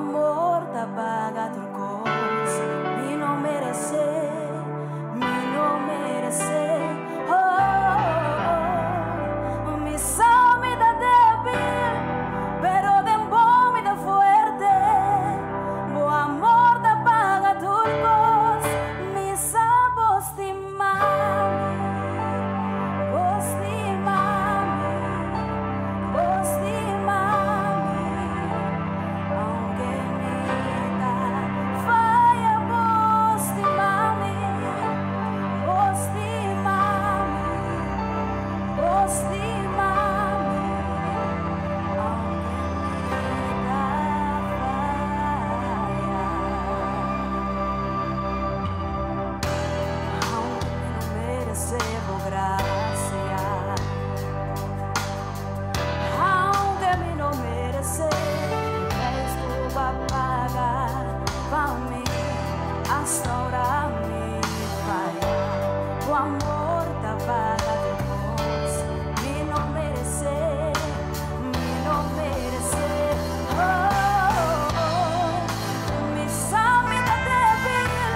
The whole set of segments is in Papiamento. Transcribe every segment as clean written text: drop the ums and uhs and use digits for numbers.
amor ta paga tur kos. Mi no meresé, mi no meresé. Oh, oh, oh. Mi sa mi ta débil, pero den bo mi ta fuerte. Bo amor ta paga tur kos. Mi sa bo stima mi, bo stima mi, bo stima mi. Aunke mi ta faya, bo stima mi, bo stima mi, bo stima mi. Aunke mi ta faya. Aunke mi no meresé bo grasia. Aunke mi no meresé, Kristu a paga pa mi, asta ora mi faya. Bo amor ta paga tur kos. Mi no meresé, mi no meresé. Oh, oh, mi sa mi ta débil,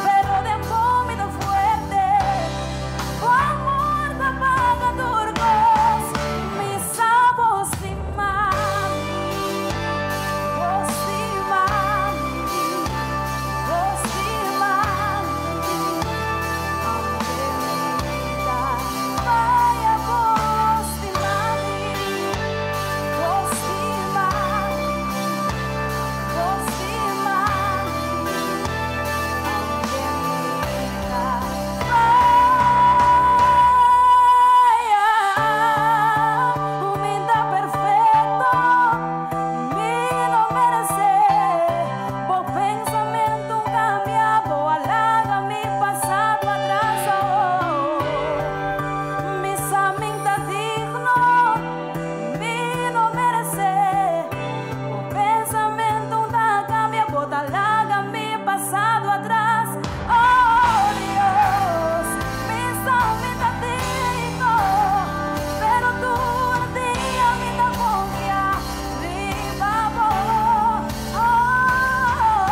pero den bo mi ta fuerte. Bo amor ta paga tur kos. Mi sa bo stima mi, bo stima mi, bo stima mi. Aunke mi ta faya, bo stima mi, bo stima mi, bo stima mi. Aunke mi ta faya, mi n' ta perfekto, mi no meresé. Bo pensamentu a kambia, bo a laga mi pasado atras. Oh, mi sa mi n' ta digno, mi no meresé. Bo pensamentu a kambia, bo ta laga mi pasado atras. Oh Dios, mi sa mi n' ta digno, pero tur dia mi ta konfia riba bo. Oh,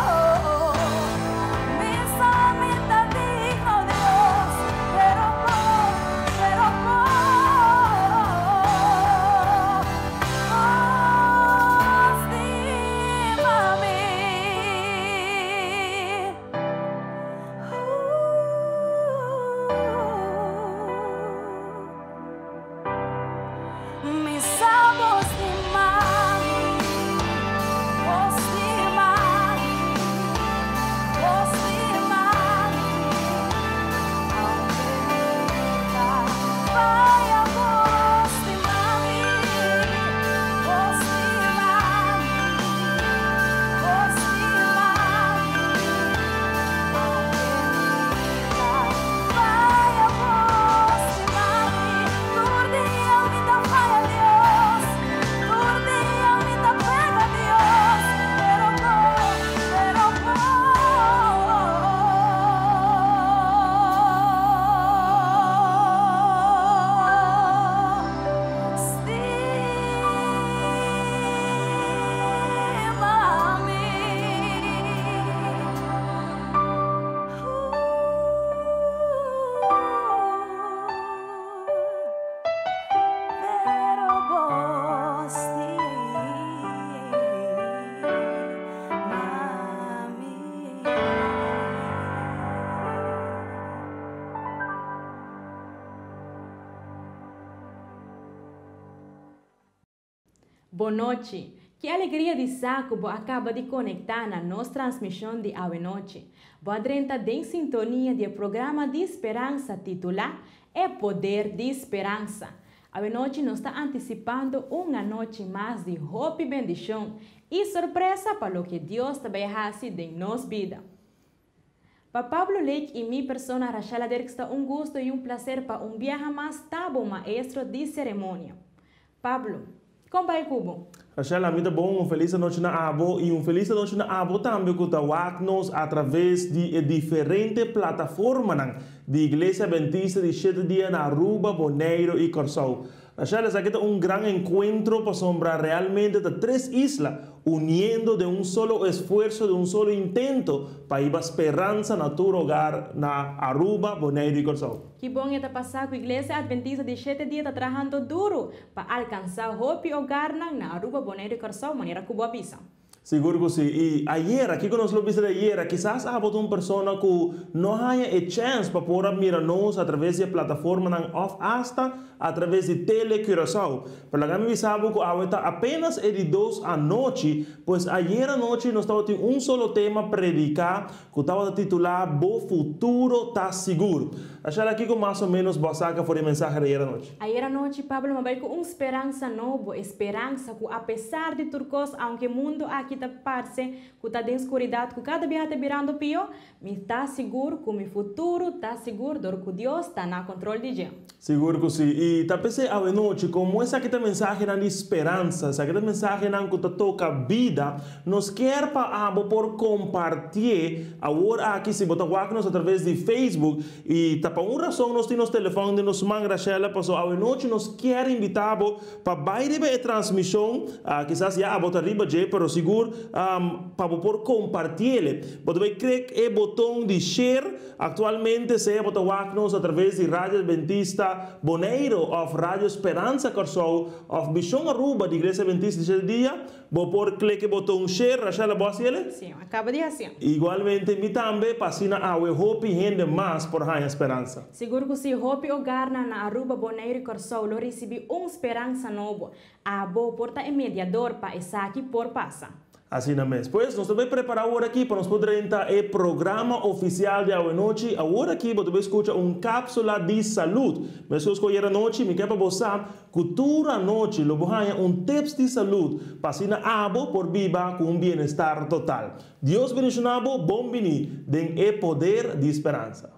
mi sa mi n' ta digno, Dios, pero bo, pero bo, oh, stima mi. Mi sa bo stima mi, bo stima mi, bo stima mi. Aunke mi ta faya, bo stima mi, bo stima mi, bo stima mi. Aunke mi ta faya, bo stima mi. Tur dia mi ta faya, Dios, tur dia mi ta peka, Dios, pero bo, pero bo. Stima mi. Pero bo stima mi. Bon nochi. Ki alegria di sa ku bo a kaba di konektá na nos transmishon di awe nochi. Bo a drenta den sintonia di e programa di speransa titulá E Poder di Speransa. Awe nochi nos ta antisipando un anochi mas di hopi bendishon i sorpresa pa loke Dios ta bai hasi den nos bida. Pa Pablo Lake i mi persona Rashella Dirks ta un gusto i un plaser pa un biaha mas ta bo maestro di seremonia. Pablo, kon bai ku bo? Rashella, mi ta bon. Un felis anochi na abo i un felis anochi na abo tambe ku ta wak nos atraves di e diferente plataformanan di Iglesia Adventista di Shete Dia na Aruba, Boneiru i Kòrsou. Rachel, esaki ta un gran enkuentro pasobra realmente ta tres isla uniendo den un solo esfuerso, den un solo intento pa hiba speransa na tur hogar na Aruba, Boneiru i Kòrsou. Ki bon e ta pasa ku Iglesia Adventista di Shete Dia ta trahando duru pa alkansá hopi hogarnan na Aruba, Boneiru i Kòrsou, manera ku bo a bisa. Sigur ku si. I ayera, kiko nos lo bisa di ayera? Kisas abo ta un persona ku no haña e chèns pa por a mira nos atraves di e plataformanan òf asta atraves di Tele Curaçao. Pero laga mi bisa bo ku awe ta apenas e di dos anochi, pues ayera anochi nos tabatin un solo tema prediká ku tabata titulá Bo futuro ta sigur. Rashela, kiko mas o ménos bo a saka for di e mensahe di ayera anochi? Ayera anochi Pablo a bai ku un speransa nobo, e speransa ku apesar di tur kos, aunke mundu aki ta parse ku ta den skuridat ku kada biaha ta birando pió, mi ta sigur ku mi futuro ta sigur dor ku Dios ta na kontrol di dje. Sigur ku si. I ta p'esei awenochi, komo esaki ta mensahenan di speransa, esaki ta mensahenan ku ta toka bida, nos kier pa abo por kompartié awor aki si bo ta wak nos atraves di Facebook. I ta pa un rason nos tin nos telefòn den nos man, Rashella, paso awenochi nos kier invitá bo pa bai riba e transmishon, kisas ya abo ta riba dje, pero sigur pa bo por kompartiele. Bo ta bai klik e boton di share. Aktualmente sea bo ta wak nos atraves di Radio Adventista Boneiru òf Radio Speransa Kòrsou òf Mishon Aruba di Iglesia Adventista di Shete Dia, bo por klik e boton share. Rashella, bo hasi el? Sí, mi a kaba di hasi. Igualmente mi tambe, pa asina awe hopi hende mas por haña speransa. Sigur ku si hopi ogarnan na Aruba, Boneiru i Kòrsou lo risibí un speransa nobo. Abo por ta e mediador pa esaki por pasa. Asina mes. Pues, nos ta bay prepara awor aki pa nos por drenta e programa oficial di awenochi. Awor aki bo ta bay scucha un capsula di salud. Mescos cu ayer anochi, mi ke pa bo sa cu tur anochi lo bo haya un tips di salud pa asina abo por biba cu un bienestar total. Dios bendiciona bo, bon bini den e poder di speransa.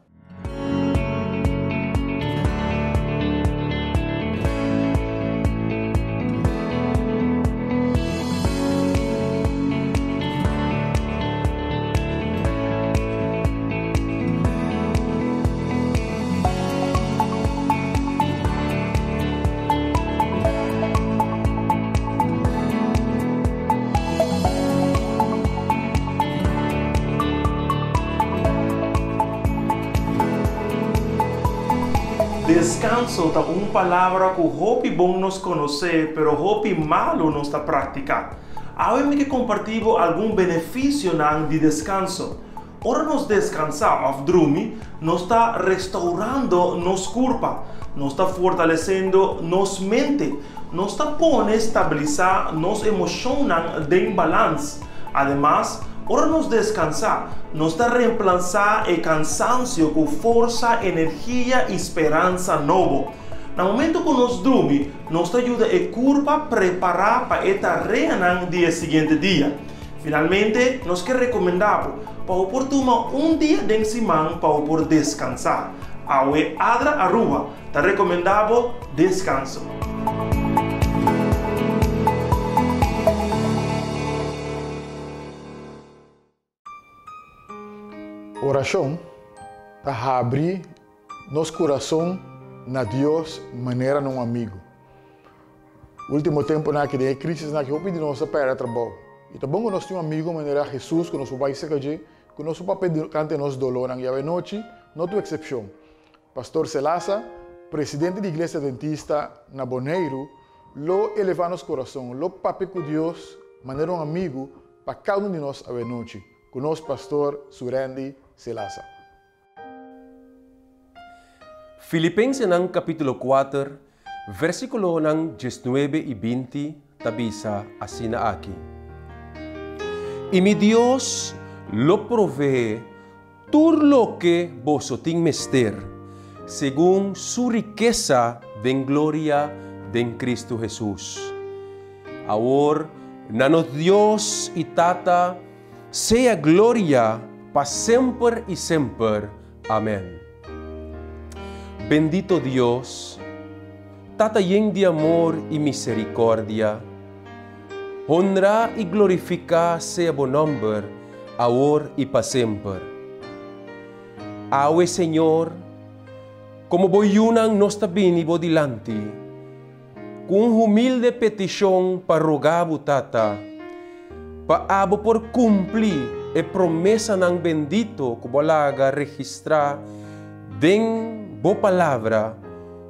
Deskanso ta un palabra ku hopi bon nos konosé pero hopi malu nos ta praktiká. Awe mi ke kompartí bo algun benefisionan di deskanso. Ora nos deskansá òf drumi, nos ta restourando nos kurpa, nos ta fortalesendo nos mente, nos ta pone stabilisá nos emoshonnan den balans. Ademas, ora nos deskansá, nos ta reemplansá e kansansio ku forsa, energia i speransa nobo. Na momento ku nos drumi, nos ta yuda e kurpa prepará pa e tareanan di e siguiente dia. Finalmente, nos ke rekomendá bo pa bo por tuma un dia den siman pa bo por deskansá. Awe Adra Aruba ta rekomendá bo deskanso. Orashon ta habri nos kurason na Dios manera na un amigu. Ultimo tempunan aki den e krisisnan aki hopi di nos ta pèrdè trabou. I ta bon ku nos tin un amigu manera Hesus ku nos por bai serka dje, ku nos por papia durante nos dolónan. I awenochi no ta un eksepshon. Pastor Selasa, presidente di Iglesia Adventista na Boneiru, lo elevá nos kurason, lo papia ku Dios manera un amigu pa kada un di nos awenochi. Ku nos Pastor Surendy Selasa. Filipensenan kapítulo kuater, versíkulonan diesnuebe i binti ta bisa asina aki, I mi Dios lo proveé tur loke boso tin mester, segun su rikesa den gloria den Kristu Hesus. Awor na nos Dios i Tata sea gloria pa semper i semper. Amèn. Bendito Dios, Tata yen di amor i miserikòrdia, honrá i glorifiká sea bo nòmber awor i pa semper. Awe, Señor, komo bo yunan nos ta bini bo dilanti. ku un humilde petishon pa roga bo, Tata, pa abo por kumpli e promesanan bendito ku bo a laga registrá den bo Palabra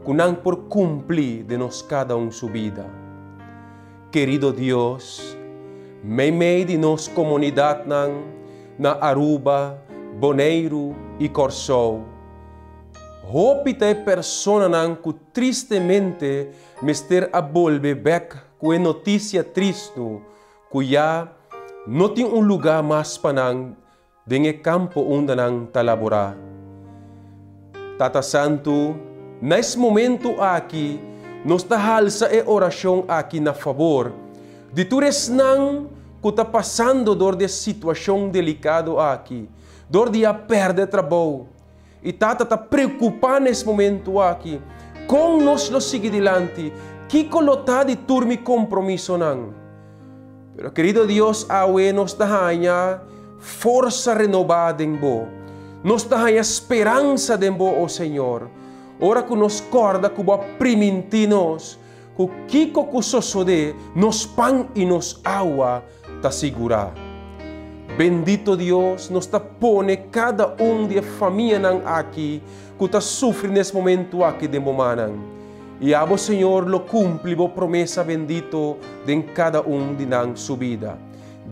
ku nan por kumpli den nos kada un su bida. Kerido Dios, meimei di nos komunidatnan na Aruba, Boneiru i Kòrsou, hopi ta e personanan ku tristemente mester a bolbe bèk ku e notisia tristu ku ya no tin un lugá mas pa nan den e kampo unda nan ta laborá. Tata Santu, na es momentu aki nos ta halsa e orashon aki na fabor di tur esnan ku ta pasando dor di e situashon delikado aki, dor di a pèrdè trabou. I Tata ta preokupá na es momentu aki, kon nos lo sigui dilanti, kiko lo ta di tur mi kompromisonan. Pero kerido Dios, awe nos ta haña forsa renobá den Bo. Nos ta haña speransa den Bo, o Señor. Ora ku nos kòrda ku Bo a primintí nos ku kiko ku sosodé, nos pan i nos awa ta sigurá. Bendito Dios, nos ta pone kada un di e famianan aki ku ta sufri nes momentu aki den Bo mannan. I abo, Señor, lo kumpli bo promesa bendito den kada un di nan su bida.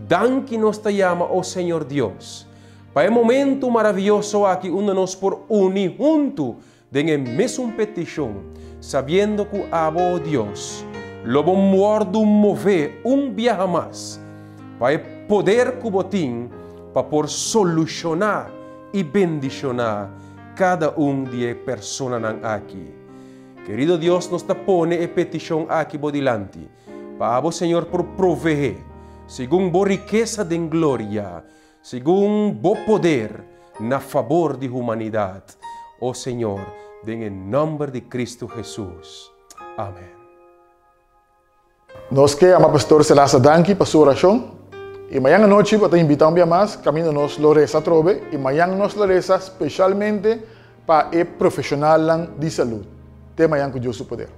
Danki nos ta yama, o Señor Dios, pa e momentu maravioso aki unda nos por uni huntu den e mesun petishon, sabiendo ku abo, o Dios, lo bo wòrdu mové un biaha mas pa e poder ku bo tin pa por solushoná i bendishoná kada un di e personanan aki. Kerido Dios, nos ta pone e petishon aki bo dilanti, pa abo, Señor, por proveé, segun bo rikesa den gloria, segun bo poder, na fabor di humanidat. O Señor, den e nòmber di Kristu Hesus. Amèn. Nos ke ama Pastor Selasa danki pa su orashon i mañan anochi bo ta invita un bia mas kaminda nos lo resa atrobe i mañan nos lo resa speshalmente pa e profeshonalnan di salud. Te mañan ku Dios su poder.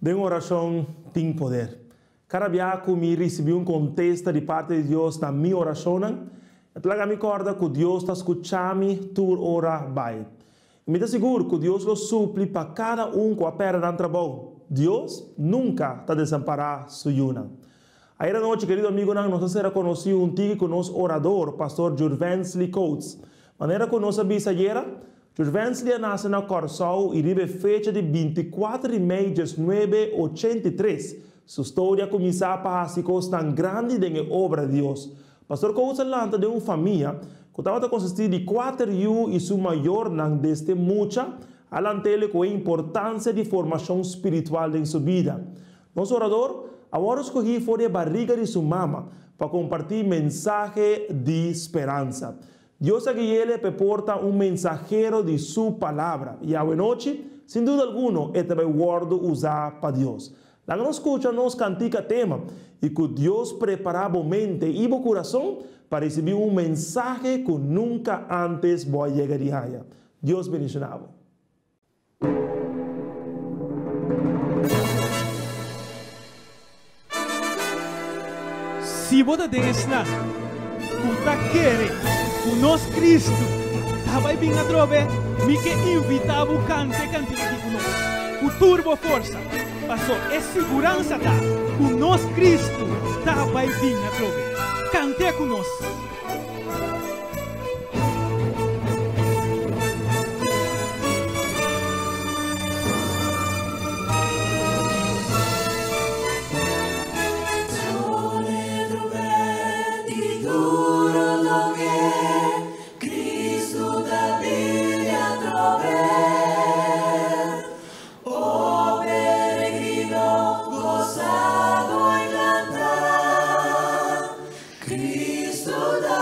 Den orashon tin poder. Kada bia ku mi risibí un kontesta di parti di Dios na mi orashonnan, e ta laga mi kòrda ku Dios ta skucha mi tur ora bai. I mi ta sigur ku Dios lo supli pa kada un ku a pèrdè nan trabou. Dios nunka ta desampará su yunan. Ayer anochi, kerido amigunan, nos a sera konosí un tiki ku nos orador, Pastor Jurvensley Coates. Manera ku nos a bisa ayera, Jurvensley a nase na Kòrsou i riba e fecha di 24 di mei diesnuebe 83. Su storia a kuminsá pa hasi kosnan grandi den e obra di Dios. Pastor Coates a lanta den un famia ku tabata konsistí di kuater yu i su mayornan desde mucha a lant'ele ku e importansia di formashon spiritual den su bida. Nos orador a wòrdu skohí for di e bariga di su mama pa kompartí mensahe di speransa. Dios a gui'ele p'e por ta un mensahero di Su Palabra, i awenochi, sin duda alguno, e ta bai wòrdu usá pa Dios. Laga nos skucha nos kantika tema, i ku Dios prepará bo mente i bo kurason pa risibí un mensahe ku nunka ántes bo a yega di haña. Dios bendishoná bo. Si bo ta den esnan ku ta kere ku nos Kristu ta bai bin atrobe, mi ke invitá bo kanta e kantika aki ku nos ku tur bo forsa, paso e siguransa ta ku nos Kristu ta bai bin atrobe. Kant'é ku nos! Cristo.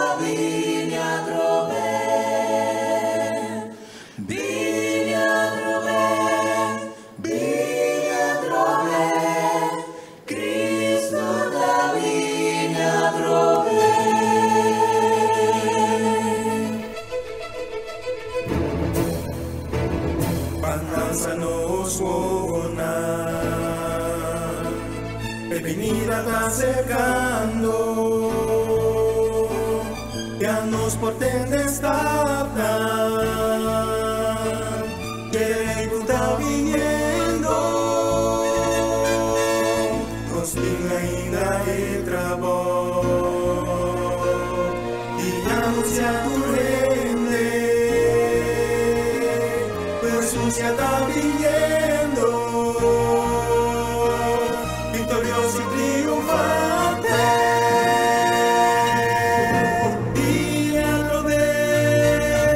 Alsa nos wowonan, e binida ta aserkando. Ya nos por tende stapnan dje Rei ku ta biniendo. Nos tin ainda e trabou di anunsiá tur hende ku Hesus ya ta biniendo, viktorioso i triunfante. Bini atrobe,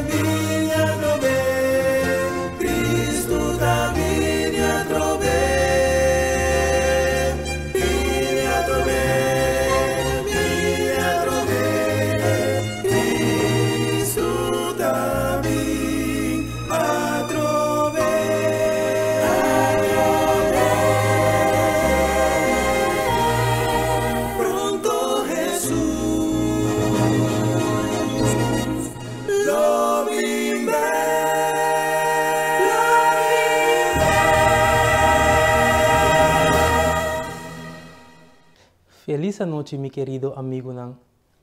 bini atrobe, Kristu ta bini atrobe. Bini atrobe, bini atrobe, Kristu ta bini atrobe. Pronto Hesus lo bin bek. Felis anochi mi kerido amigunan,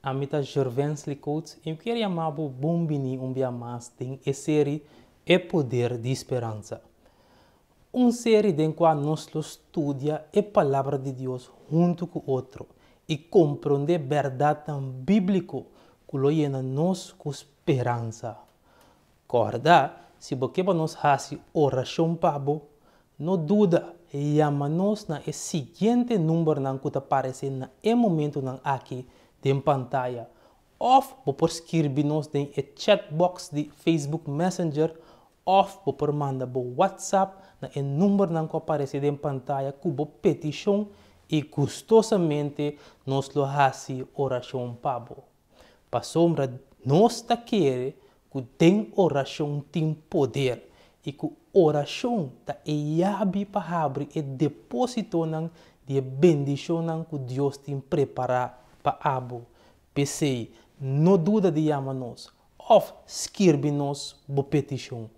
ami ta Jorvensley Coates y mi kier yama bo bon bini un bia mas den e seri E Poder di Speransa. Un seri den kua nos lo studia e Palabra di Dios huntu ku otro i komprondé bèrdatnan bíbliko ku lo yena nos ku speransa. Kòrda, si bo ke pa nos hasi orashon pa bo, no duda, yama nos na e siguiente numbernan ku ta paresé na e momentunan aki den pantaya òf bo por skirbi nos den e chat box di Facebook Messenger Òf bo por manda bo WhatsApp na e numbernan ku a aparesé den pantaya ku bo petishon i gustosamente nos lo hasi orashon pa bo. Pasobra nos ta kere ku den orashon tin poder i ku orashon ta e yabi pa habri e depósitonan di e bendishonnan ku Dios tin prepará pa abo. P'esei, no duda di yama nos Òf skirbi nos bo petishon.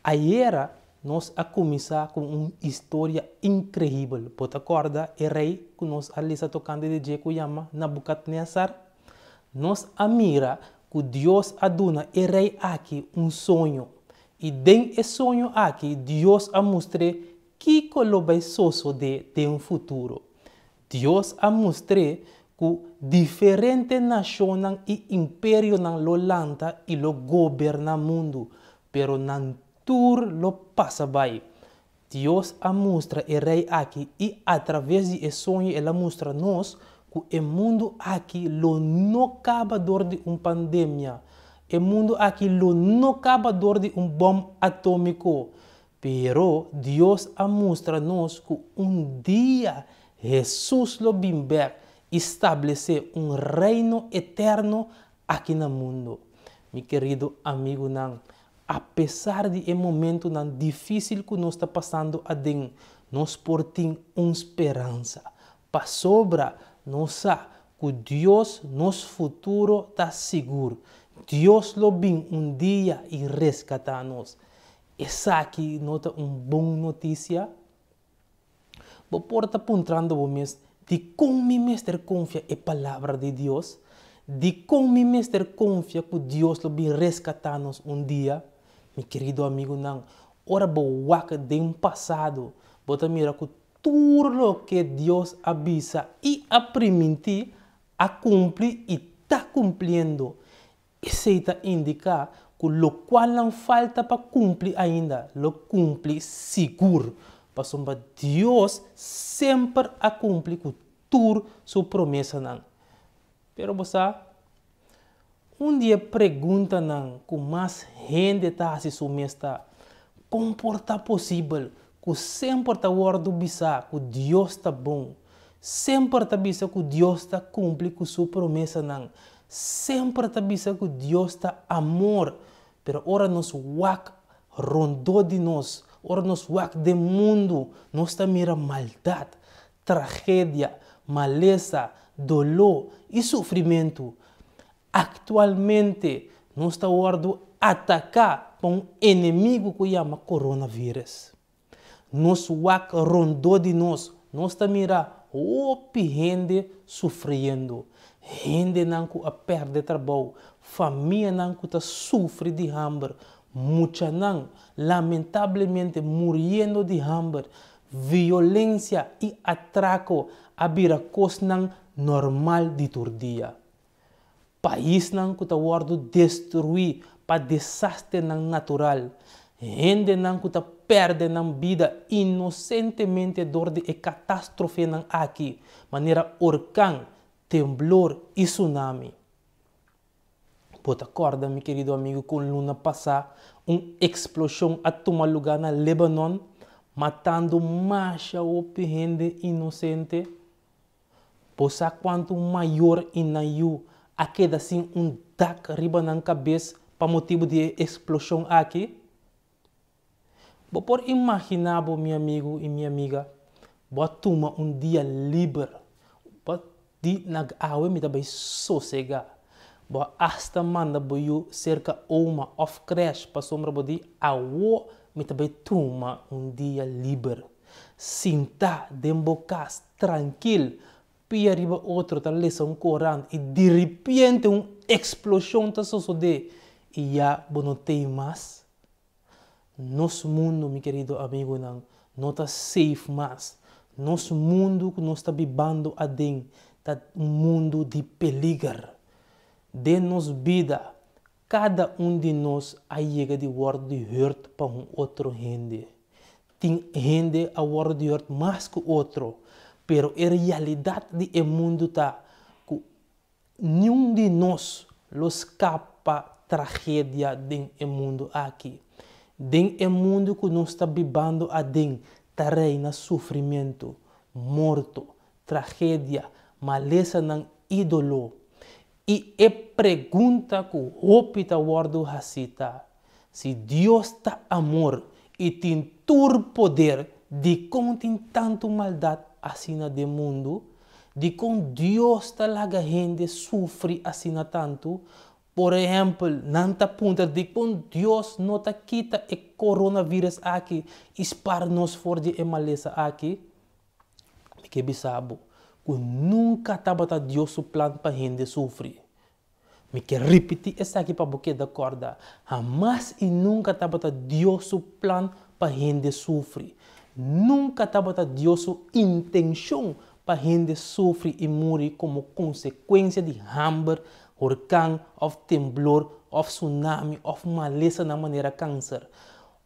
Ayera nos a kuminsá ku un historia inkreibel. Bo ta kòrda e rei ku nos a lesa tokante di dje ku yama Nabukadnèsar? Nos a mira ku Dios a duna e rei aki un soño. I den e soño aki Dios a mustr'é kiko lo bai sosodé den futuro. Dios a mustr'é ku diferente nashonnan i imperionan lo lanta i lo goberná mundu, pero nan tur lo pasa bai. Dios a mustra e rei aki i atraves di e soño el a mustra nos ku e mundu aki lo no kaba dor di un pandemia, e mundu aki lo no kaba dor di un bòm atómiko, Pero Dios a mustra nos ku un dia Hesus lo bin bèk i stablesé un reino eterno aki na mundu. Mi kerido amigunan, apesar di e momentunan difísil ku nos ta pasando aden, nos por tin un speransa, pasobra nos sa ku Dios nos futuro ta sigur. Dios lo bin un dia i reskatá nos. Esaki no ta un bon notisia? Bo por ta puntrando bo mes, Dikon mi mester konfia e Palabra di Dios? Dikon mi mester konfia ku Dios lo bin reskatá nos un dia? Mi kerido amigunan, ora bo wak den pasado, bo ta mira ku tur loke Dios a bisa i a primintí a kumpli i ta kumpliendo. Esei ta indiká ku lokualnan falta pa kumpli ainda lo kumpli sigur, pasobra Dios semper a kumpli ku tur su promesanan. Pero bo sa, un di e preguntanan ku mas hende ta hasi su mes ta, Kon por ta posibel ku semper ta wòrdu bisá ku Dios ta bon, semper ta bisa ku Dios ta kumpli ku su promesanan, semper ta bisa ku Dios ta amor, pero ora nos wak rondó di nos, ora nos wak den mundu, nos ta mira maldat, tragedia, malesa, doló i sufrimentu. Aktualmente nos ta wòrdu ataká. pa un enemigu ku yama coronavirus. Nos wak rondó di nos, nos ta mira hopi hende sufriendo. Hendenan ku a pèrdè trabou, famianan ku ta sufri di hamber, muchanan lamentablemente muriendo di hamber, violensia i atrako a bira kosnan normal di tur dia. Paisnan ku ta wòrdu destruí pa desasternan natural, hendenan ku ta pèrdè nan bida inosentemente dor di e katástrofenan aki, manera orkan, temblor i tsunami. Bo ta kòrda, mi kerido amigu, kon luna pasá un eksploshon a tuma lugá na Lebanon, matando masha hopi hende inosente? Bo sa kuantu mayor i nan yu a keda sin un dak riba nan kabes pa motibu di e eksploshon aki? Bo por imaginá bo, mi amigu i mi amiga, bo a tuma un dia liber, bo a di na awe mi ta bai sosegá. Bo a asta manda bo yu serka oma òf krèsh pasobra bo di awo mi ta bai tuma un dia liber. Sintá den bo kas trankil, pia riba otro ta lesa un korant i diripiente un eksploshon ta sosodé i ya bo no tei mas. Nos mundu, mi kerido amigunan, no ta safe mas. Nos mundu ku nos ta bibando aden ta un mundu di peliger. Den nos bida, kada un di nos a yega di wòrdu di hurt pa un otro hende. Tin hende a wòrdu di hurt mas ku otro, pero e realidat di e mundu ta ku niun di nos lo skapa tragedia den e mundu aki. Den e mundu ku nos ta bibando aden ta reina sufrimentu, morto, tragedia, malesanan i doló. I e pregunta ku hopi ta wòrdu hasí ta, Si Dios ta amor i tin tur poder, dikon tin tantu maldat asina den mundu? Dikon Dios ta laga hende sufri asina tantu? Por ehèmpel, nan ta puntra dikon Dios no ta kita e coronavirus aki i spar nos for di e malesa aki? Mi ke bisa bo ku nunka tabata Dios su plan pa hende sufri. Mi ke ripití esaki pa bo keda kòrda, hamas i nunka tabata Dios su plan pa hende sufri. Nunka tabata Dios su intenshon pa hende sufri i muri komo konsekuensia di hamber, horkan òf temblor òf tsunami òf malesanan manera kanser.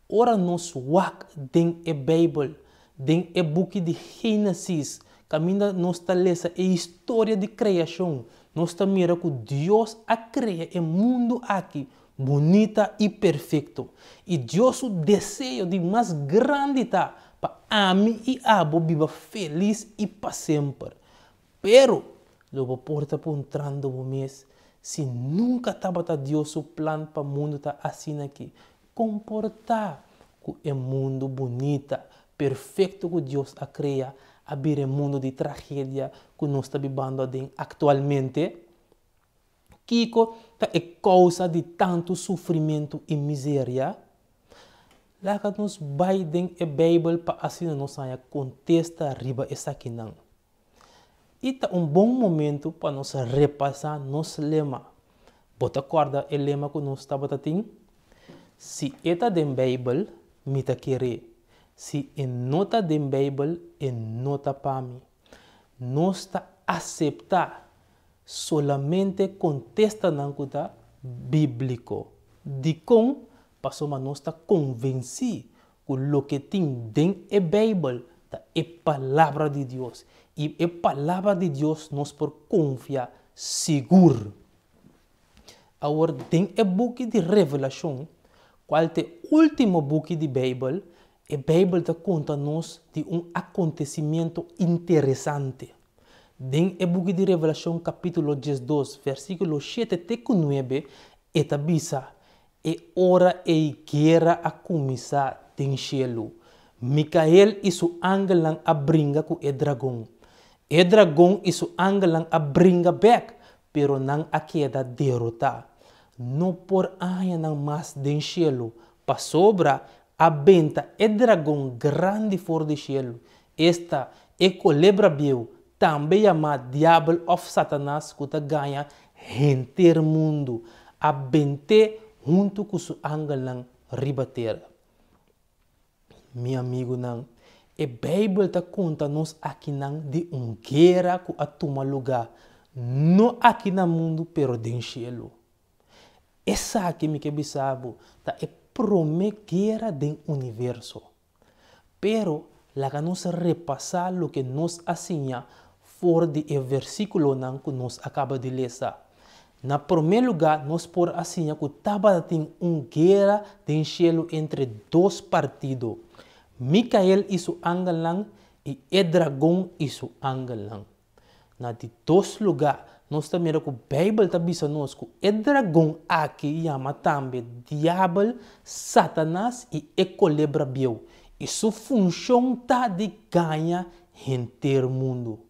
Ora nos wak den e Beibel, den e buki di Génesis, kaminda nos ta lesa e historia di kreashon, nos ta mira ku Dios a krea e mundu aki bunita i perfekto. I Dios su deseo di mas grandi ta pa ami i abo biba felis i pa semper. Pero, lo bo por ta puntrando bo mes, Si nunka tabata Dios su plan pa mundu ta asina aki, Komportá ku e mundu bunita, perfekto ku Dios a krea a bira e mundu di tragedia ku nos ta bibando aden aktualmente? Kiko ta e kousa di tantu sufrimentu i miseria? Laga nos bai den e Beibel pa asina nos haña kontesta riba esakinan. I ta un bon momentu pa nos repasá nos lema. Bo ta kòrda e lema ku nos tabata tin? Si e ta den Beibel, mi ta ker'é. Si e no ta den Beibel, e no ta pa mi. Nos ta aseptá solamente kontestanan ku ta bíbliko. Dikon? Pasobra nos ta konvensí ku loke tin den e Beibel ta e Palabra di Dios, i e Palabra di Dios nos por konfia sigur. Awor, den e buki di Revelashon, kual ta e último buki di Beibel, e Beibel ta konta nos di un akontesimentu interesante. Den e buki di Revelashon kapítulo diesdos, versíkulo shete te ku nuebe, e ta bisa, E ora ei guera a kuminsá den shelu. Mikael i su angelnan a bringa ku e dragon. E dragon i su angelnan a bringa bèk, pero nan a keda derotá. No por a haña nan mas den shelu. Pasobra a benta e dragon grandi for di shelu, esta, e kolebra bieu, tambe yamá Diabel òf Satanas ku ta gaña henter mundu, a bent'é huntu ku su angelnan riba tera. Mi amigunan, e Beibel ta konta nos akinan di un guera ku a tuma lugá, no aki na mundu pero den shelu. Esaki, mi ke bisa bo, ta e promé guera den universo. Pero, laga nos repasá loke nos a siña for di e versíkulonan ku nos a kaba di lesa. Na promé lugá, nos por a siña ku tabatin un guera den shelu entre dos partido, Mikael i su angelnan i e dragon i su angelnan. Na di dos lugá, nos ta mira ku Beibel ta bisa nos ku e dragon aki yama tambe Diabel, Satanas i e kolebra bieu, i su funshon ta di gaña henter mundu.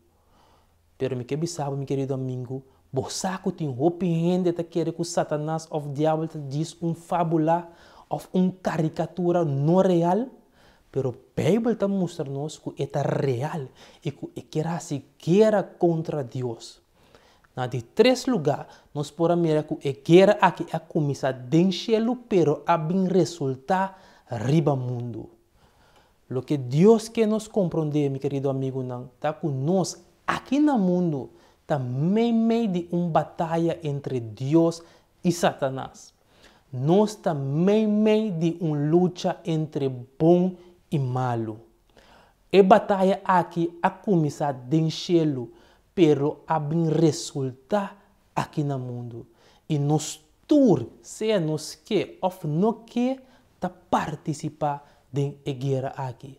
Pero mi ke bisa bo, mi kerido amigu, bo sa ku tin hopi hende ta kere ku Satanas òf Diabel ta djis un fábula òf un karikatura no real? Pero Beibel ta mustra nos ku e ta real i ku e kier hasi guera kontra Dios. Na di tres lugá, nos por a mira ku e guera aki a kuminsá den shelu pero a bin resultá riba mundu. Loke Dios ke nos komprondé, mi kerido amigunan, ta ku nos aki na mundu ta meimei di un bataya entre Dios i Satanas. Nos ta meimei di un lucha entre bon i malu. E bataya aki a kuminsá den shelu, pero a bin resultá aki na mundu. I nos tur, sea nos ke òf no ke, ta partisipá den e guera aki.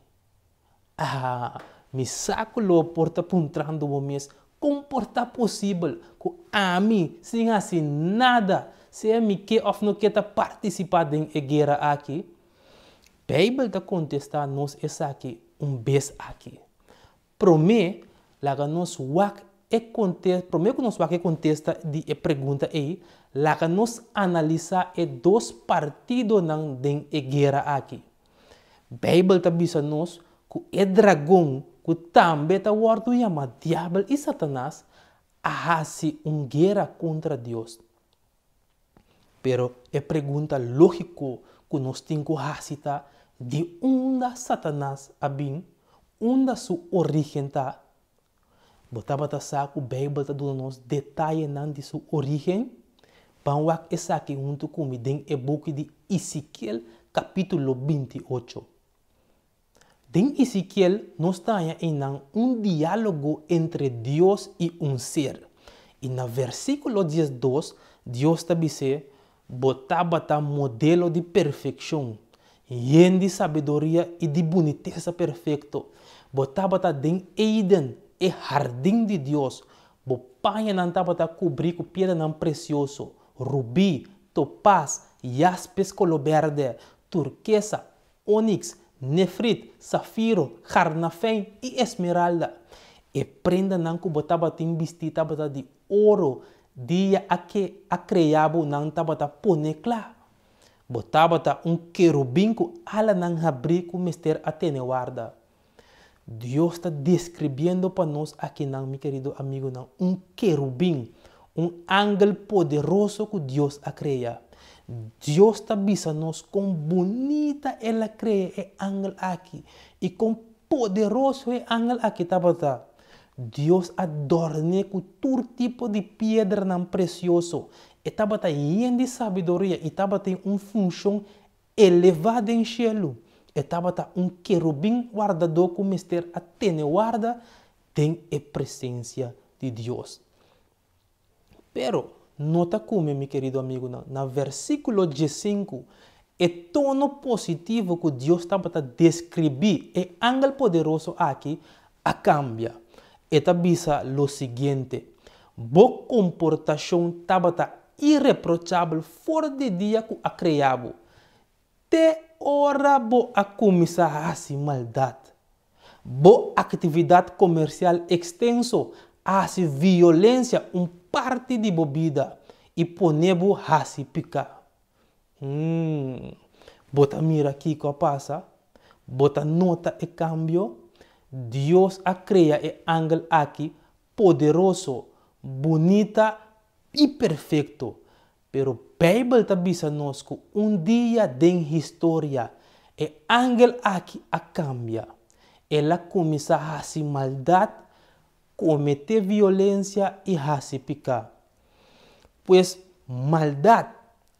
Ah, mi sa ku lo por ta puntrando bo mes, Kon por ta posibel ku ami, sin hasi nada, sea mi ke òf no ke ta partisipá den e guera aki? Beibel ta kontestá nos esaki un bes aki. Promé, laga nos wak e konte, promé ku nos wak e kontesta di e pregunta ei, laga nos analisá e dos partidonan den e guera aki. Beibel ta bisa nos ku e dragon, ku tambe ta wòrdu yamá Diabel i Satanas, a hasi un guera kontra Dios. Pero e pregunta lógiko ku nos tin ku hasi ta, Di unda Satanas a bin? Unda su orígen ta? Bo tabata sa ku Beibel ta duna nos detayenan di su orígen? Ban wak esaki huntu ku mi den e buki di Ezekiel kapítulo 28. Den Ezekiel nos ta haña einan un diálogo entre Dios i un ser. I na versíkulo 12 Dios ta bis'é, Bo tabata modelo di perfekshon, yen di sabiduria i di bunitesa perfekto. Bo tabata den Eden, e hardin di Dios. Bo pañanan tabata kubrí ku piedranan presioso, rubí, topaz, jaspes koló bèrdè, turkesa, óniks, nefrit, safiro, garnafijn i esmeralda. E prendanan ku bo tabatin bistí tabata di oro, dia a ke a krea bo nan tabata pone kla. Bo tabata un kerubin ku alanan habrí ku mester a tene warda. Dios ta deskribiendo pa nos akinan, mi kerido amigunan, un kerubin, un angel poderoso ku Dios a krea. Dios ta bisa nos kon bunita el a krea e angel aki i kon poderoso e angel aki tabata. Dios a dòrn'é ku tur tipo di piedranan presioso. E tabata yen di sabiduria i tabatin un funshon elevá den shelu. E tabata un kerubin wardadó ku mester a tene warda den e presensia di Dios. Pero, nota ku mi, mi kerido amigunan, na versíkulo 15, e tono positivo ku Dios tabata deskribí e angel poderoso aki a kambia. E ta bisa lo siguiente, Bo komportashon tabata ireprochabel for di dia ku a krea bo, te ora bo a kuminsá hasi maldat. Bo aktividat komersial ekstenso a hasi violensia un parti di bo bida i pone bo hasi piká. Umm. Bo ta mira kiko a pasa? Bo ta nota e kambio? Dios a krea e angel aki poderoso, bunita i perfekto. Pero Beibel ta bisa nos ku un dia den historia e angel aki a kambia. El a kuminsá hasi maldat, kometé violensia i hasi piká. Pues, maldat,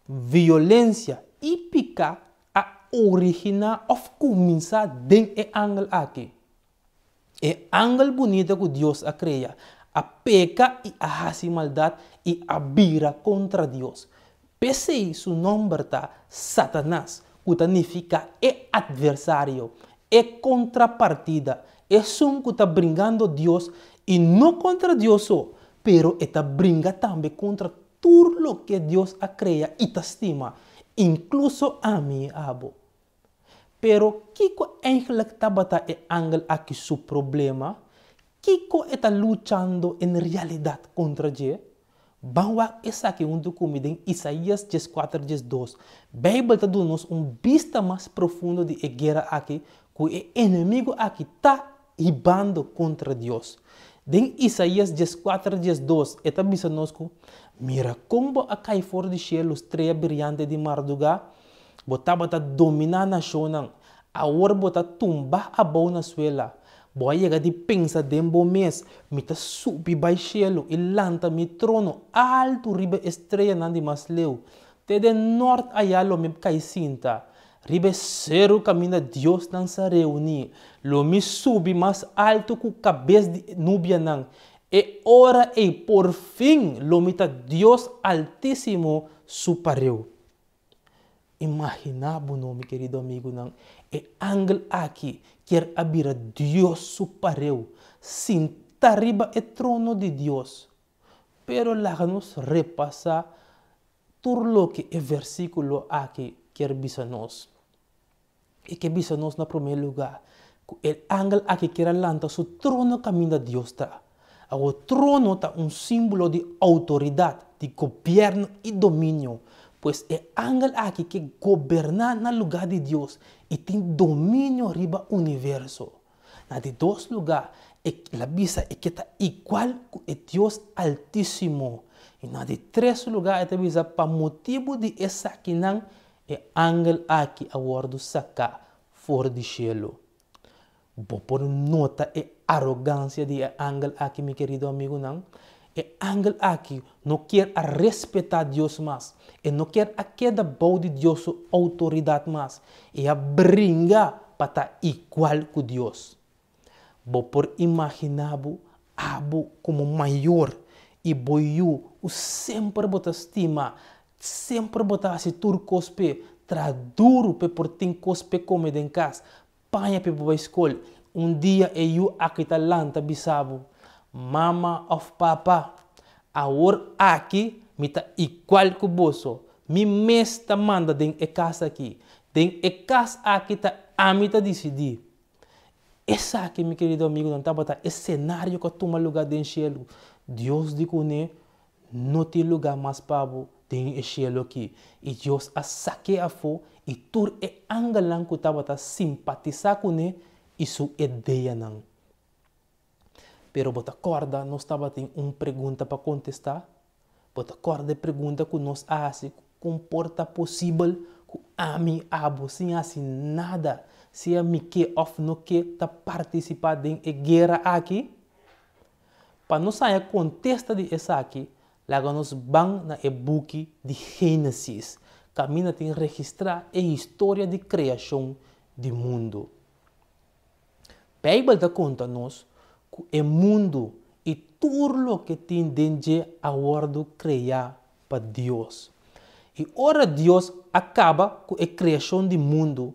violensia i piká a originá òf kuminsá den e angel aki. E angel bunita ku Dios a krea a peka i a hasi maldat i a bira kontra Dios. P'esei su nòmber ta Satanas, ku ta nifiká e atversario, e kontrapartida, esun ku ta bringando Dios i no kontra Dios so, pero e ta bringa tambe kontra tur loke Dios a krea i ta stima, inkluso ami i abo. Pero kiko eigenlijk tabata e angel aki su problema? Kiko e ta luchando en realidat kontra dje? Ban wak esaki huntu ku mi den Isaías dieskuater diesdos. Beibel ta duna nos un bista mas profundo di e guera aki ku e enemigu aki ta hibando kontra Dios. Den Isaías dieskuater diesdos e ta bisa nos ku, Mira kon bo a kai for di shelu, strea briante di mardugá! Bo tabata dominá nashonnan, awor bo ta tumbá abou na suela. Bo a yega di pensa den bo mes, Mi ta subi bai shelu i lanta mi trono altu riba e streanan di mas leu. Te den nòrt ayá lo mi kai sinta, riba e seru kaminda diosnan sa reuní. Lo mi subi mas altu ku kabes di e nubianan. E ora ei por fin lo mi ta Dios Altísimo su pareu. Imaginá bo no, mi kerido amigunan, e angel aki kier a bira Dios su pareu, sintá riba e trono di Dios. Pero laga nos repasá tur loke e versíkulo aki kier bisa nos. E ke bisa nos na promé lugá ku e angel aki kier a lanta su trono kaminda Dios ta. Awor trono ta un símbolo di outoridat, di gobièrnu i dominio. Pues e angel aki ke goberná na lugá di Dios i tin dominio riba universo. Na di dos lugá, el a bisa e ke ta igual ku e Dios Altísimo. I na di tres lugá e ta bisa pa motibu di esakinan E angel aki a wòrdu saká for di shelu. Bo por nota e arogansia di e angel aki, mi kerido amigunan? E angel aki no kier a respetá Dios mas. E no kier a keda bou di Dios su outoridat mas. E a bringa pa ta igual ku Dios. Bo por imaginá bo abo komo mayor i bo yu ku semper bo ta stima, semper bo ta hasi tur kos p'e, traha duru p'e por tin kos p'e kome den kas, paña p'e por bai skol. Un dia e yu aki ta lanta bisa bo, Mama òf papa, awor aki mi ta igual ku boso, mi mes ta manda den e kas aki, den e kas aki ta ami ta disidí. Esaki, mi kerido amigunan, tabata e senario ku a tuma lugá den shelu. Dios di kuné, No tin lugá mas pa bo den e shelu akí. I Dios a sak'é afó i tur e angelnan ku tabata simpatisá kuné i su ideanan. Pero bo ta kòrda nos tabatin un pregunta pa kontestá? Bo ta kòrda e pregunta ku nos a hasi kon por ta posibel ku ami, abo, sin hasi nada, sea mi ke òf no ke, ta partisipá den e guera aki? Pa nos haña kontesta di esaki, laga nos ban na e buki di Génesis, kaminda tin registrá e historia di kreashon di mundu. Beibel ta konta nos ku e mundu i tur loke tin den dje a wòrdu kreá pa Dios. I ora Dios a kaba ku e kreashon di mundu,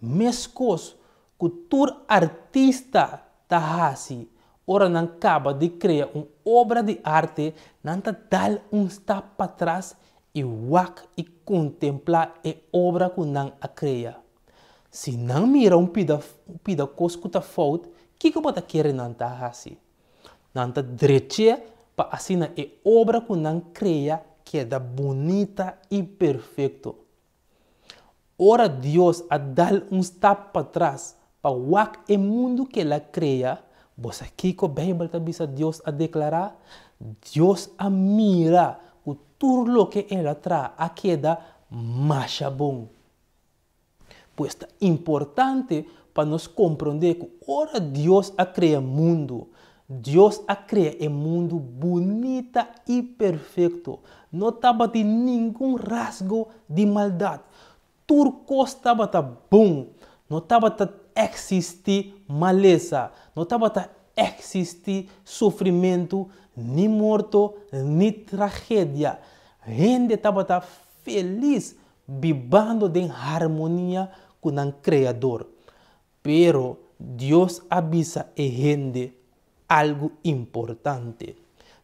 meskos ku tur artista ta hasi ora nan kaba di krea un obra di arte, nan ta dal un stap patras i wak i kontemplá e obra ku nan a krea. Si nan mira un pida un pida kos ku ta fout, kiko bo ta kere nan ta hasi? Nan ta drech'é pa asina e obra ku nan krea keda bunita i perfekto. Ora Dios a dal un stap patras pa wak e mundu ku el a krea, bo sa kiko Beibel ta bisa Dios a deklará? Dios a mira ku tur loke el a traha a keda masha bon. Pues ta importante pa nos komprondé ku ora Dios a krea mundu, Dios a krea e mundu bunita i perfekto. No tabatin ningun rasgo di maldat. Tur kos tabata bon. No tabata eksistí malesa, no tabata eksistí sufrimentu, ni morto, ni tragedia. Hende tabata felis bibando den harmonia ku nan Kreador. Pero Dios a bisa e hende algu importante.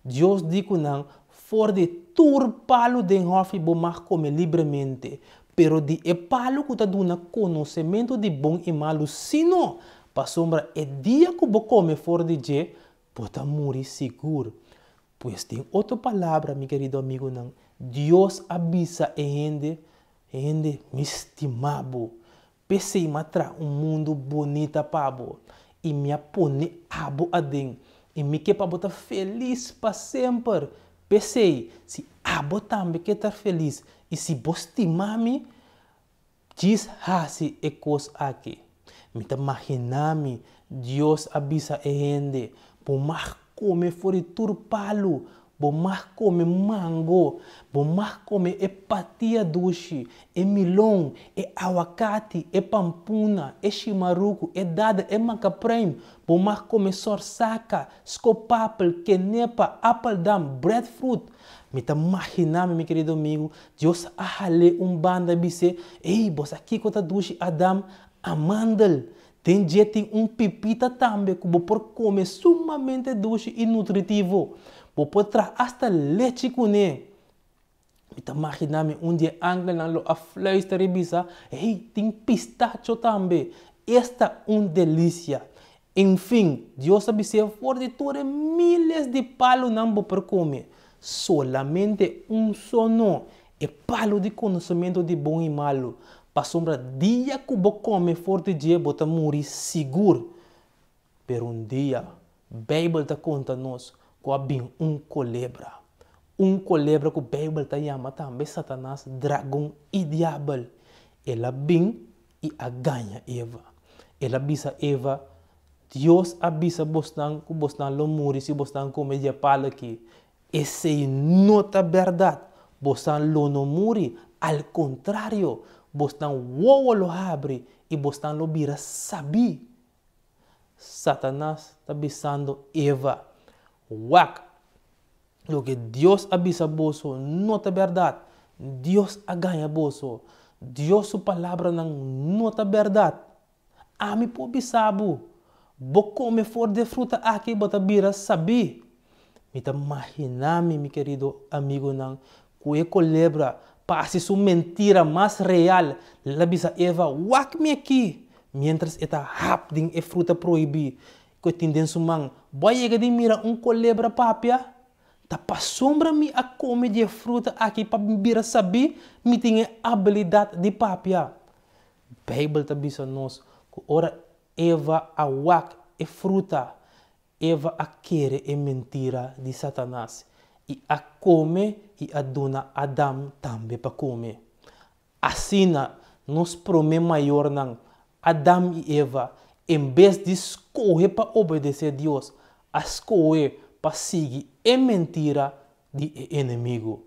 Dios di ku nan, For di tur palu den hòfi bo mag kome libremente, pero di e palu ku ta duna konosementu di bon i malu sí no, pasobra e dia ku bo kome for di dje, bo ta muri sigur. Pues den otro palabra, mi kerido amigunan, Dios a bisa e hende, Hende, mi stima bo. P'esei m'a traha un mundu bunita pa bo, i mi a pone abo aden, i mi ke pa bo ta felis pa semper. P'esei, si abo tambe ke ta felis i si bo stima mi, djis hasi e kos aki. Mi ta maginá mi, Dios a bisa e hende, Bo mag kome for di tur palu, bo mag kome mango, bo mag kome e patia dushi, e milon, e awakati, e pampuna, e shimaruku, e dada, e makapreim, bo mag kome sorsaka, skopapel, kenepa, apeldam, breadfruit. Mi ta maginá mi, mi kerido amigu, Dios a hal'é un banda i bis'é, Ey, bo sa kiko ta dushi, Adam? Amandel! Den dje tin un pipita tambe ku bo por kome sumamente dushi i nutritivo. Bo por traha asta lechi kuné. Mi ta maginá mi un di e angelnan lo a fluister i bisa, Hey, tin pistacho tambe! Esta un delisia! En fin, Dios a bis'é for di tur e miles di palunan bo por kome, solamente un so no, e palu di konosementu di bon i malu, pasobra dia ku bo kome for di dje bo ta muri sigur. Pero un dia, Beibel ta konta nos ku a bin un kolebra, un kolebra ku Beibel ta yama tambe Satanas, dragon i diabel. El a bin i a gaña Eva. El a bisa Eva, Dios a bisa bosnan ku bosnan lo muri si bosnan kome di e palu aki. Esei no ta bèrdat! Bosnan lo no muri, al kontrario, bosnan wowo lo habri i bosnan lo bira sabí. Satanas ta bisando Eva, Wak! Loke Dios a bisa boso no ta bèrdat. Dios a gaña boso. Dios su palabranan no ta bèrdat. Ami por bisa bo, bo kome for di e fruta aki bo ta bira sabí. Mi ta maginá mi, mi kerido amigunan, ku e kolebra pa hasi su mentira mas real, el a bisa Eva, Wak mi aki! Miéntras e ta hap den e fruta prohibí ku e tin den su man. Bo a yega di mira un kolebra papia? Ta pasobra mi a kome di e fruta aki pa mi bira sabí, mi tin e abilidat di papia. Beibel ta bisa nos ku ora Eva a wak e fruta, Eva a kere e mentira di Satanas i a kome i a duna Adam tambe pa kome. Asina, nos promé mayornan, Adam i Eva, en bes di skohe pa obedesé Dios, a skohe pa sigui e mentira di e enemigu.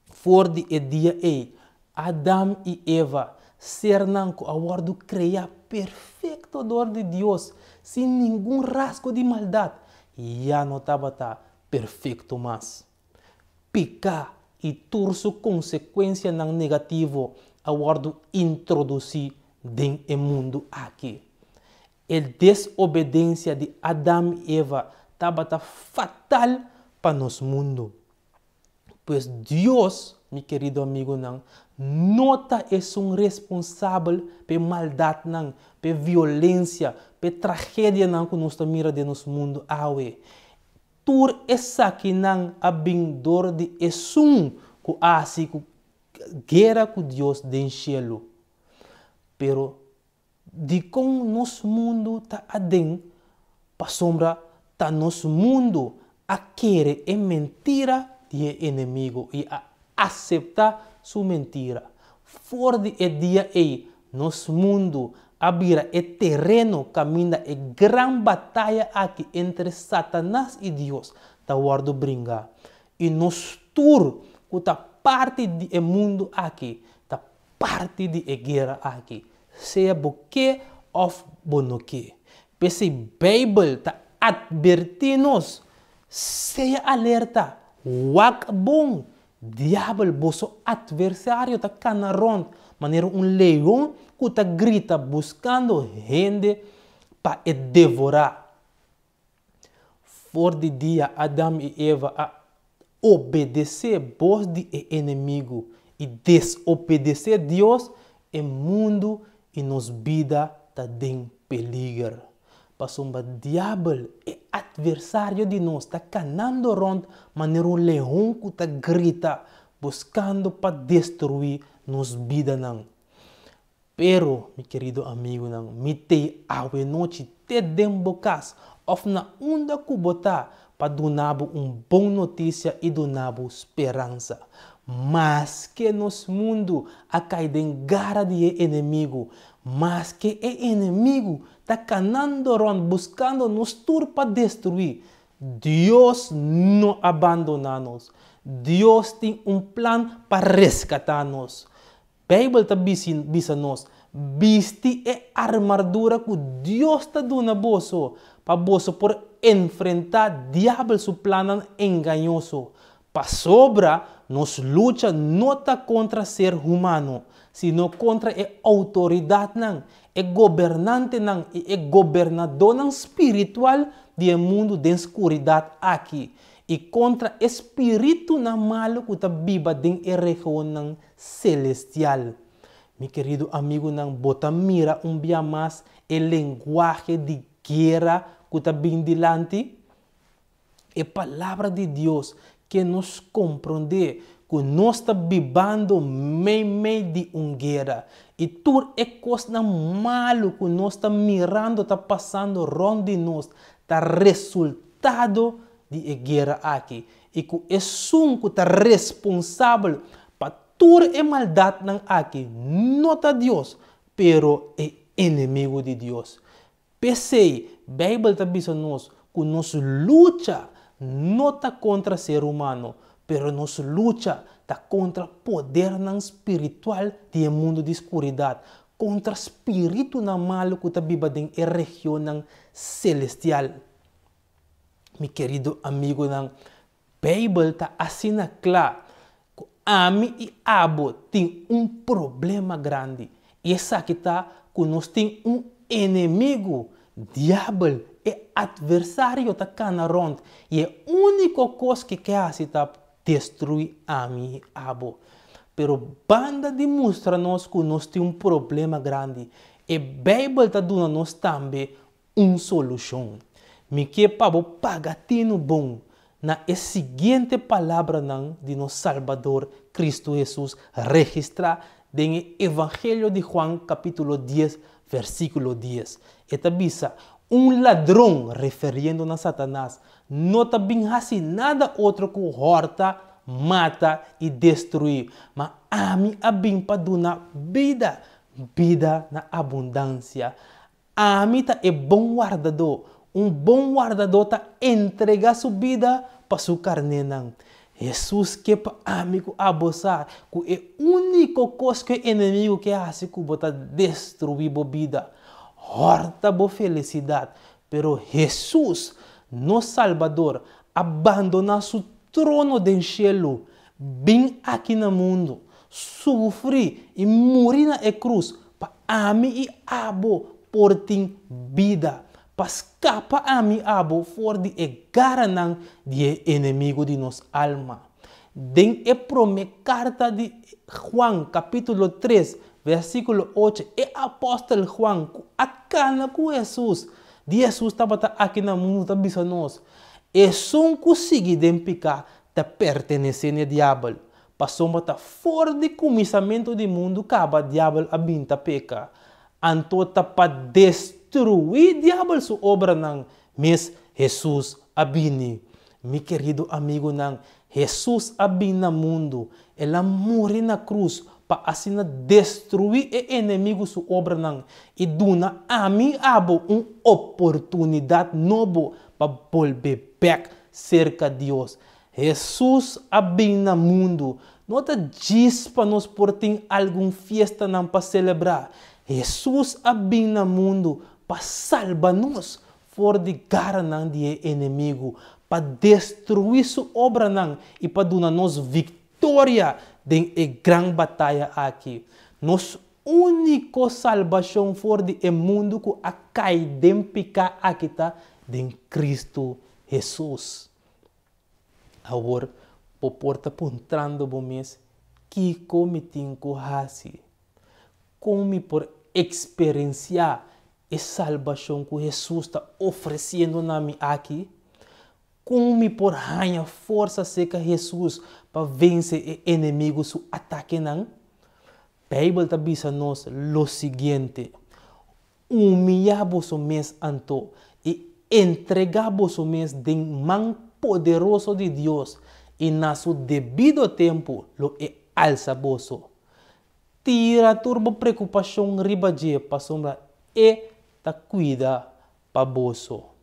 For di e dia ei, Adam i Eva, sernan ku a wòrdu kreá perfekto dor di Dios, sin ningun rasgo di maldat, ya no tabata perfekto mas. Piká i tur su konsekuensianan negativo a wòrdu introdusí den e mundu aki. E desobedensia di Adam i Eva tabata fatal pa nos mundu. Pues Dios, mi kerido amigunan, no ta esun responsabel pa e maldatnan, pa e violensia, pa e tragedianan ku nos ta mira den nos mundu awe. Tur esakinan a bin dor di esun ku a hasi ku gera ku Dios den shelu. Pero dikon nos mundu ta aden? Pasobra ta nos mundu a kere e mentira di e enemigu i a aseptá su mentira. For di e dia ei nos mundu a bira e tereno kaminda e gran bataya aki entre Satanas i Dios ta wòrdu bringá. I nos tur ku ta parti di e mundu aki ta parti di e guera aki, sea bo ke òf bo no ke. P'esei Beibel ta atvertí nos, Sea alerta, wak bon! Diabel, boso atversario, ta kana rònt manera un leon ku ta grita buskando hende pa e devorá. For di dia Adam i Eva a obedesé bos di e enemigu i desobedesé Dios, e mundu i nos bida ta den peliger. Pasobra Diabel, e atversario di nos, ta kanando rònt manera un leon ku ta grita, buskando pa destruí nos bidanan. Pero, mi kerido amigunan, mi t'ei awenochi te den bo kas òf na unda ku bo ta pa duna bo un bon notisia i duna bo speransa. Maske nos mundu a kai den gara di e enemigu, maske e enemigu ta kanando rònt buskando nos tur pa destruí, Dios no a bandoná nos. Dios tin un plan pa reskatá nos. Beibel ta bisa nos, Bisti e armardura ku Dios ta duna boso pa boso por enfrentá Diabel su plannan engañoso. Pasobra nos lucha no ta kontra ser humano, sino kontra e outoridatnan, e gobernantenan i e gobernadónan spiritual di e mundu den skuridat aki, i kontra e spiritunan malu ku ta biba den e regionnan selestial. Mi kerido amigunan, bo ta mira un bia mas e lenguahe di guera ku ta bin dilanti? E Palabra di Dios ke nos komprondé ku nos ta bibando meimei di un guera, i tur e kosnan malu ku nos ta mirando ta pasando rònt di nos ta resultado di e guera aki, i ku esun ku ta responsabel pa tur e maldatnan aki no ta Dios, pero e enemigu di Dios. P'esei, Beibel ta bisa nos ku nos lucha no ta kontra ser humano, pero nos lucha ta kontra podernan spiritual di e mundu di skuridat, kontra spiritunan malu ku ta biba den e regionnan selestial. Mi kerido amigunan, Beibel ta asina kla ku ami i abo tin un problema grandi, i esaki ta ku nos tin un enemigu, Diabel, e atversario ta kana rònt i e úniko kos ku e ke hasi ta destruí ami i abo. Pero banda di mustra nos ku nos tin un problema grandi, e Beibel ta duna nos tambe un solushon. Mi ke pa bo paga tinu bon na e siguiente palabranan di nos Salbador Kristu Hesus registrá den e Evangelio di Juan kapítulo dies versíkulo dies. E ta bisa, Un ladron, referiendo na Satanas, no ta bin hasi nada otro ku hòrta, mata i destruí, ma ami a bin pa duna bida, bida na abundansia. Ami ta e bon wardadó. Un bon wardadó ta entregá su bida pa su karnénan. Hesus ke pa ami ku abo sa ku e úniko kos ku e enemigu ke hasi ku bo ta destruí bo bida, hòrta bo felisidat. Pero Hesus, nos Salbador, a bandoná su trono den shelu, bin aki na mundu, sufri i muri na e krus Pa ami i abo por tin bida, pa skapa ami i abo for di e garanan di e enemigu di nos alma. Den e promé karta di Juan, kapítulo tres, versíkulo ocho, e apòstel Juan, ku a kana ku Hesus, di Hesus tabata aki na mundu, ta bisa nos, Esun ku sigui den piká ta pertenesé n'e diabel, Pasobra ta for di kuminsamentu di mundu kaba diabel a bin ta peka. Anto ta pa destruí diabel su obranan mes Hesus a bini. Mi kerido amigunan, Hesus a bin na mundu, el a muri na krus pa asina destruí e enemigu su obranan i duna ami i abo un oportunidat nobo pa bolbe bèk serka Dios. Hesus a bin na mundu no ta djis pa nos por tin algun fiestanan pa selebrá. Hesus a bin na mundu pa salba nos for di garanan di e enemigu, pa destruí su obranan i pa duna nos viktoria den e gran bataya aki. Nos úniko salbashon for di e mundu ku a kai den piká aki ta den Kristu Hesus. Awor bo por ta puntrando bo mes, Kiko mi tin ku hasi? Kon mi por eksperensiá e salbashon ku Hesus ta ofresiendo na mi aki? Kon mi por haña forsa serka Hesus pa vense e enemigu su atakenan? Beibel ta bisa nos lo siguiente, Humiyá boso mes anto, i entregá boso mes den man poderoso di Dios, i na su debido tempu lo e alsa boso. Tira tur bo preokupashon riba dje pasobra e ta kuida pa boso.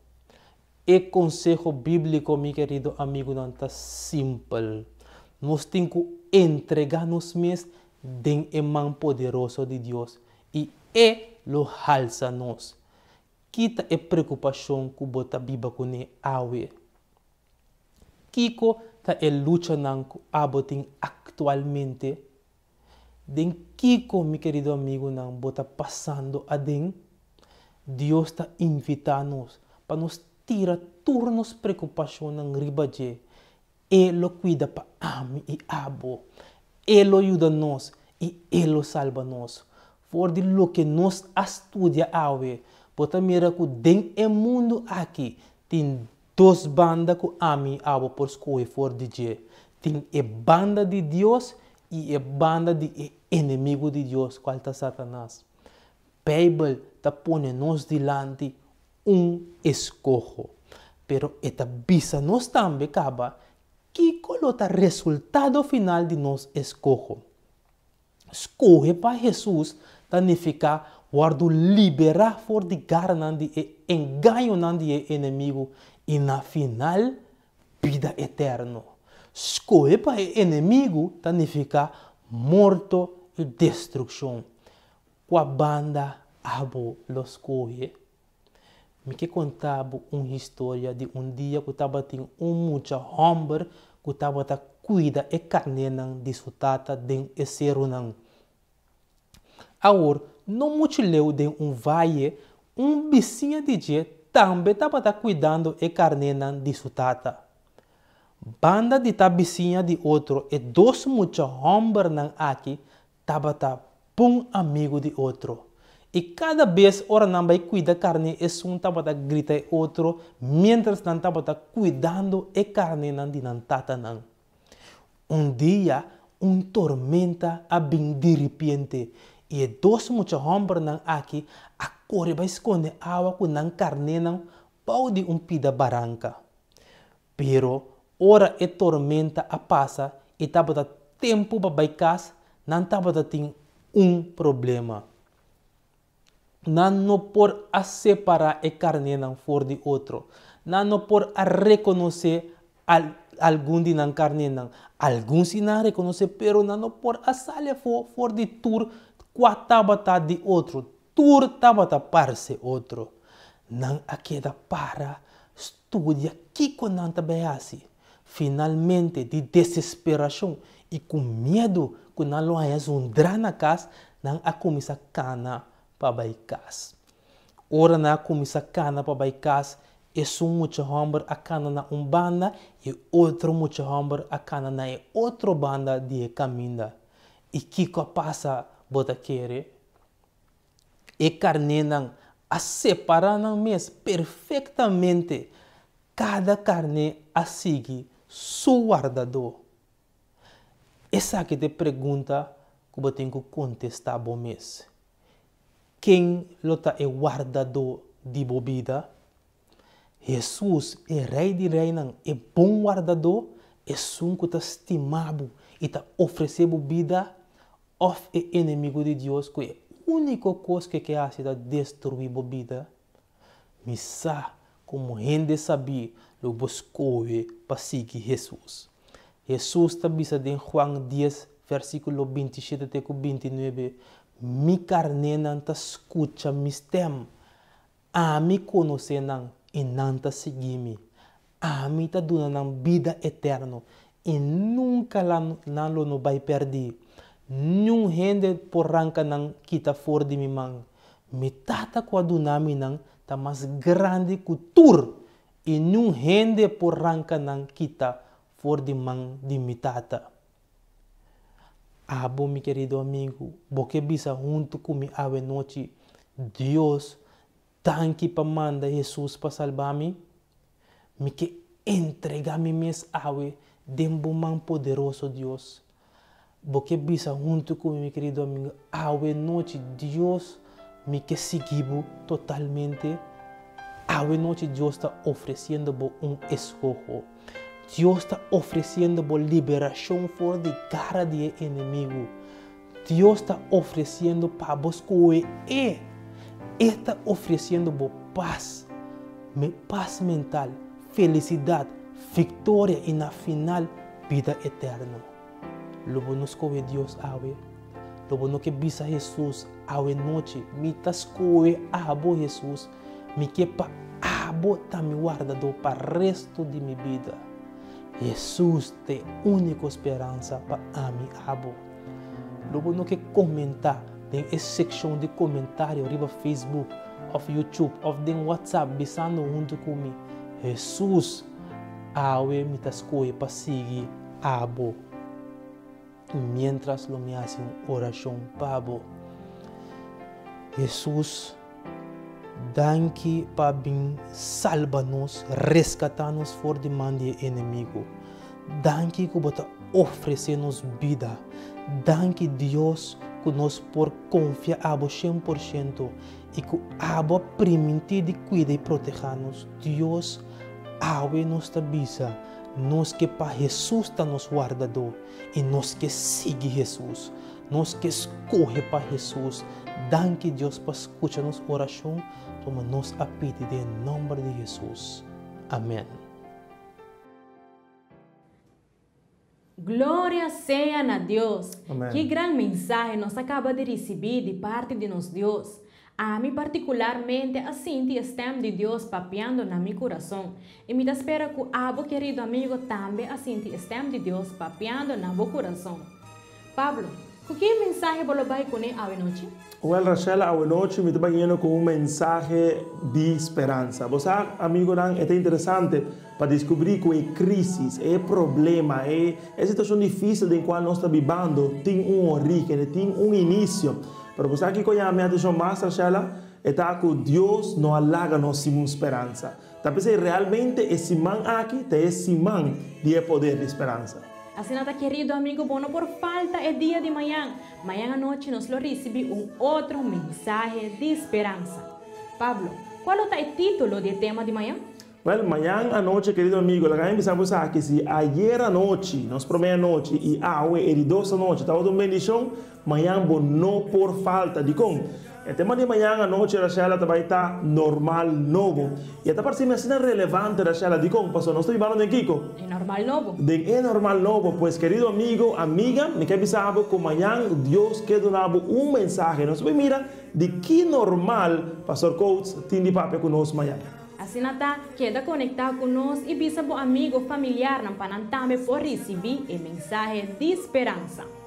E konseho bíbliko, mi kerido amigunan, ta simpel. Nos tin ku entregá nos mes den e man poderoso di Dios i e lo halsa nos. Ki ta e preokupashon ku bo ta biba kuné awe? Kiko ta e luchanan ku abo tin aktualmente? Den kiko, mi kerido amigunan, bo ta pasando aden? Dios ta invitá nos pa nos tira tur nos preokupashonnan riba dje. E lo kuida pa ami i abo. E lo yuda nos i E lo salba nos. For di loke nos a studia awe, bo ta mira ku den e mundu aki tin dos banda ku ami i abo por skohe for di dje. Tin e banda di Dios i e banda di e enemigu di Dios, kual ta Satanas. Beibel ta pone nos dilanti un eskoho, pero e ta bisa nos tambe kaba kiko lo ta resultado final di nos eskoho. Skohe pa Hesus ta nifiká wòrdu liberá for di garanan di e engañonan di e enemigu i na final bida eterno. Skohe pa e enemigu ta nifiká morto i destrukshon. Kua banda abo lo skohe? Mi ke konta bo un historia di un dia ku tabatin un mucha hòmber ku tabata kuida e karnénan di su tata den e serunan. Awor, no muchu leu den un vaye, un bisiña di dje tambe tabata kuidando e karnénan di su tata. Banda di ta bisiña di otro e dos mucha hòmbernan aki tabata bon amigu di otro. I kada bes ora nan bai kuida karné esun tabata grita e otro miéntras nan tabata kuidando e karnénan di nan tatanan. Un dia un tormenta a bin diripiente i e dos mucha hòmbernan aki a kore bai skonde awa ku nan karnénan bou di un pida baranka. Pero ora e tormenta a pasa i tabata tempu pa bai kas, nan tabata tin un problema. Nan no por a separá e karnénan for di otro. Nan no por a rekonosé algun di nan karnénan. Algun si nan a rekonosé, pero nan no por a sali afó for di tur kua tabata di otro. Tur tabata parse otro. Nan a keda para studia kiko nan ta bai hasi. Finalmente, di desesperashon i ku miedu ku nan lo haña zundrá na kas, nan a kuminsá kana pa bai kas. Ora nan a kuminsá kana pa bai kas, esun mucha hòmber a kana na un banda i e otro mucha hòmber a kana na e otro banda di e kaminda. I kiko a pasa, bo ta kere? E karnénan a separá nan mes perfektamente, kada karné a sigui su wardadó. Esaki ta e pregunta ku bo tin ku kontestá bo mes. Ken lo ta e wardadó di bo bida? Hesus, e Rei di reinan, e bon wardadó, esun ku ta stima bo i ta ofresé bo bida, òf e enemigu di Dios ku e úniko kos ku e ke hasi ta destruí bo bida? Mi sa komo hende sabí lo bo skohe pa sigui Hesus. Hesus ta bisa den Juan dies vèrsikulo 27 te ku 29, Mi karnénan ta skucha mi stèm. Ami konosé nan i nan ta sigui mi. Ami ta duna nan bida eterno i nunka nan lo no bai pèrdí. Niun hende por ranka nan kita for di mi man. Mi Tata ku a duna mi nan ta mas grandi ku tur i niun hende por ranka nan kita for di man di mi Tata. Abo, mi kerido amigu, bo ke bisa huntu ku mi awe nochi, Dios, danki pa manda Hesus pa salba mi. Mi ke entregá mi mes awe den bo man poderoso, Dios. Bo ke bisa huntu ku mi, mi kerido amigu, awe nochi, Dios, mi ke sigui bo totalmente. Awe nochi Dios ta ofresiendo bo un eskoho. Dios ta ofresiendo bo liberashon for di gara di e enemigu. Dios ta ofresiendo pa bo skohe E. E ta ofresiendo bo pas, pas mental, felisidat, viktoria i na final bida eterno. Lo bo no skohe Dios awe? Lo bo no ke bisa Hesus awe nochi, Mi ta skohe abo, Hesus. Mi ke pa abo ta mi wardadó pa resto di mi bida. Hesus ta e úniko speransa pa ami abo. Lo bo no ke komentá den e sekshon di komentario riba Facebook òf YouTube òf den WhatsApp bisando huntu ku mi, Hesus, awe mi ta skohe pa sigui abo. I miéntras lo mi hasi un orashon pa bo. Hesus, danki pa bin salba nos, reskatá nos for di man di e enemigu. Danki ku bo ta ofresé nos bida. Danki Dios ku nos por konfia abo 100% i ku abo a primintí di kuida i protehá nos. Dios, awe nos ta bisa, nos ke pa Hesus ta nos wardadó. I nos ke sigui Hesus. Nos ke skohe pa Hesus. Danki Dios pa skucha nos orashon tuma nos a pidi den e nòmber di Hesus. Amèn. Gloria sea na Dios! Amen. Ki gran mensahe nos a kaba di risibí di parti di nos Dios! Ami partikularmente a sinti e stèm di Dios papiando na mi kurason, i mi ta spera ku abo kerido amigo tambe a sinti e stèm di Dios papiando na bo kurason. Pablo, ku ki mensahe bo lo bai kuné awenochi? Wèl Rachel, awenochi mi ta bai yendo ku un mensahe di speransa. Bo sa, amigonan, e ta interesante pa diskubrí ku e krísis, e problema, e situashon difísil den kual nos ta bibando tin un orígen, e tin un inisio. Pero bo sa kiko yama mi atenshon mas, Rashella? E ta ku Dios no a laga nos sin un speransa. Ta p'esei realmente e siman aki ta e siman di e poder di speransa. Asina ta kerido amigo bo no por falta e dia di mañan. Mañan anochi nos lo risibi un otro mensahe di speransa. Pablo, cual lo ta e titulo di e tema di mañan? Wèl, mañan anochi, kerido amigo, laga mi bisa bo esaki, si ayer anochi, nos promé anochi, i awe, e di dos anochi, tabata un bendishon, mañan bo no por falta. Dikon? E tema di mañan anochi, Rashella, ta bai ta Normal Nobo. I e ta parse mi asina relevante, Rashella. Dikon? Pasobra nos ta bibando den kiko? E normal nobo. Den e normal nobo. Pues, kerido amigo, amiga, mi ke bisa bo ku mañan Dios ke duna bo un mensahe. Nos bai mira di ki normal Pastor Coates tin di papia ku nos mañan. Asina ta, keda konektá ku nos i bisa bo amigu of familiarnan pa nan tambe por risibí e mensahe di speransa.